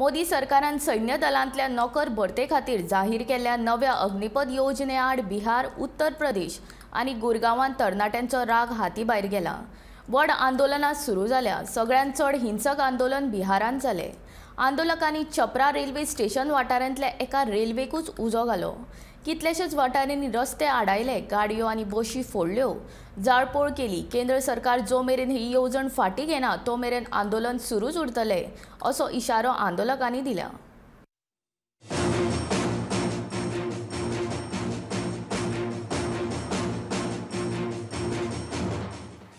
मोदी सरकारान सैन्य दलांतल्या नोकर भरते खातीर जाहीर केल्ल्या नव्या अग्निपथ योजने आड बिहार, उत्तर प्रदेश आनी गुरगांवांत तरणाट्यांचो राग हाती भायर गेला। व्हड आंदोलनां सुरू जाल्या। सगळ्यांत चड हिंसक आंदोलन बिहारांत जालें। आंदोलकांनी छपरा रेल्वे स्टेशन वाठारांतल्या एका रेल्वेकूच उजो घालो। कितलेशेच वाठारांनी रस्ते आडायले, गाडयो आनी बशी फोडल्यो, जाळपोळ केली। केंद्र सरकार जो मेरेन ही येवजण फाटीं घेना तो मेरेन आंदोलन सुरूच उरतलें असो इशारो आंदोलकांनी दिला।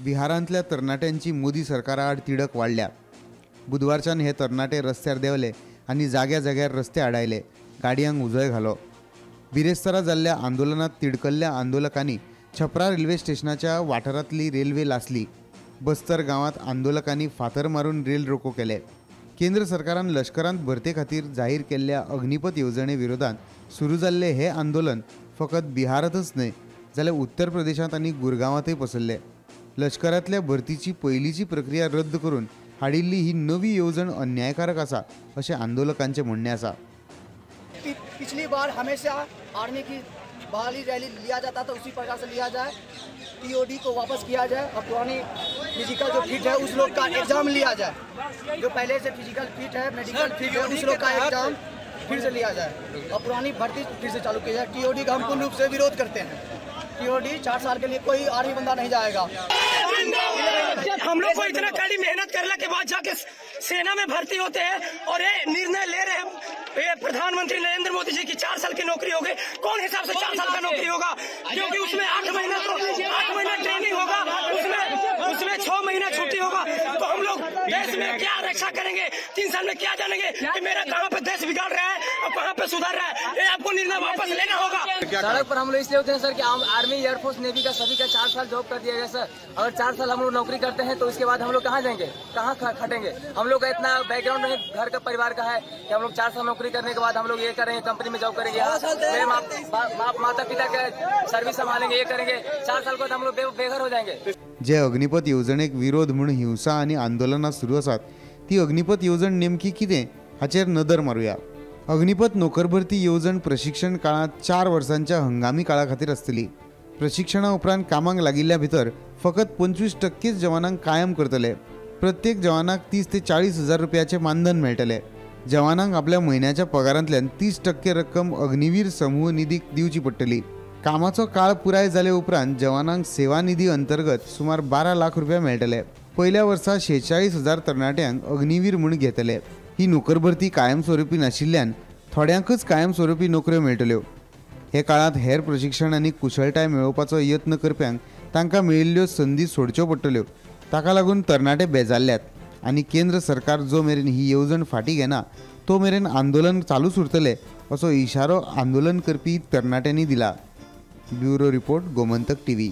बिहारांतल्या तरणाट्यांची मोदी सरकारा आड तिडक वाडल्या। बुधवारच्यान हे तरणाटे रस्त्यार देंवले आनी जाग्या जाग्यार रस्ते आडायले, गाडयांक उजोय घालो। बिरेस्तारा जाल्ल्या आंदोलनात तिडकल्ल्या आंदोलकांनी छपरा रेल्वे स्टेशनाच्या वाठारांतली रेल्वे लासली। बस्तर गांवांत आंदोलकांनी फातर मारून रेल रोको केले। केंद्र सरकारान लश्करांत भरते खातीर जाहीर केल्ल्या अग्निपथ येवजणे विरोधात सुरू जाल्ले हे आंदोलन फकत बिहारांतच न्हय जाल्यार उत्तर प्रदेशांत आनी गुरगांवांतय पसरले। लश्करांतल्या भरतीची पयलींची प्रक्रिया रद्द करून हाडिल्ली ही नवी येवजण अन्यायकारक आसा अशें आंदोलकांचें म्हणणें आसा। पिछली बार हमेशा आर्मी की बहाली रैली लिया जाता था, उसी प्रकार से लिया जाए। टीओडी को वापस किया जाए और पुरानी फिजिकल जो फिट है उस लोग का एग्जाम लिया जाए। जो पहले से फिजिकल फिट है, मेडिकल फिट है, उस लोग का एग्जाम फिर से लिया जाए और पुरानी भर्ती फिर से चालू की जाए। टीओडी का हम पूर्ण रूप से विरोध करते हैं। टीओडी 4 साल के लिए कोई आर्मी बंदा नहीं जाएगा। हम लोग को इतना कड़ी मेहनत करने के बाद जाके सेना में भर्ती होते हैं और ये निर्णय ले रहे हैं ये प्रधानमंत्री नरेंद्र मोदी जी की 4 साल की नौकरी हो गई। कौन हिसाब से 4 साल का नौकरी होगा? क्योंकि उसमें 8 महीना तो 8 महीना ट्रेनिंग होगा, उसमें 6 महीना छुट्टी होगा। तो हम लोग देश में क्या रक्षा करेंगे? 3 साल में क्या जानेंगे कि मेरा कहाँ पे देश बिगाड़ रहा है और कहाँ पे सुधार रहा है? ये आपको निर्णय वापस लेना होगा। सड़क पर हम लोग इसलिए होते हैं सर कि आर्मी, एयरफोर्स, नेवी का सभी का 4 साल जॉब कर दिया गया सर। अगर 4 साल हम लोग नौकरी करते हैं तो उसके बाद हम लोग कहाँ जाएंगे, कहाँ खटेंगे? हम लोग का इतना बैकग्राउंड नहीं, घर का परिवार का है कि हम लोग 4 साल नौकरी करने के बाद हम लोग ये करेंगे, कंपनी में जॉब करेंगे, माता पिता का सर्विस संभालेंगे, ये करेंगे। 4 साल बाद हम लोग बेघर हो जाएंगे। जे अग्निपथ येवजणेक विरोध म्हूण हिंसा आनी आंदोलनां सुरू आसात ती अग्निपथ येवजण नेमकी कितें हाचेर नदर मारुया। अग्निपथ नोकर भरती येवजण प्रशिक्षण काळांत 4 वर्सांच्या हंगामी काळा खातीर आसतली। प्रशिक्षणा उपरांत कामाक लागिल्ल्या भितर फकत 25% जवानांक कायम करतले। प्रत्येक जवानाक 30 ते 40 हजार रुपयाचें मानधन मेळटलें। जवानांक आपल्या म्हयन्याच्या पगारांतल्यान 30% रक्कम अग्निवीर समूह निधीक दिवची पडटली। कामाचो काळ पुराय जाले उपरांत जवानांक सेवा निधी अंतर्गत सुमार 12 लाख रुपया मेळटले। पयल्या वर्सा 46 हजार तरणाट्यांक अग्निवीर म्हूण घेतले। ही नोकर भरती कायमस्वरूपी नाशिल्ल्यान थोड्यांकच कायमस्वरूपी नोकऱ्यो मेळटल्यो। हे काळांत हेर प्रशिक्षण आनी कुशळटाय मेळोवपाचो यत्न करप्यांक तांकां मेळिल्ल्यो संदी सोडच्यो पडटल्यो। ताका लागून तरणाटे बेजारल्यात आनी केंद्र सरकार जो मेरेन ही येवजण फाटीं घेना तो मेरेन आंदोलन चालूच उरतलें असो इशारो आंदोलन करपी तरणाट्यांनी दिला। Bureau report, Gomantak TV.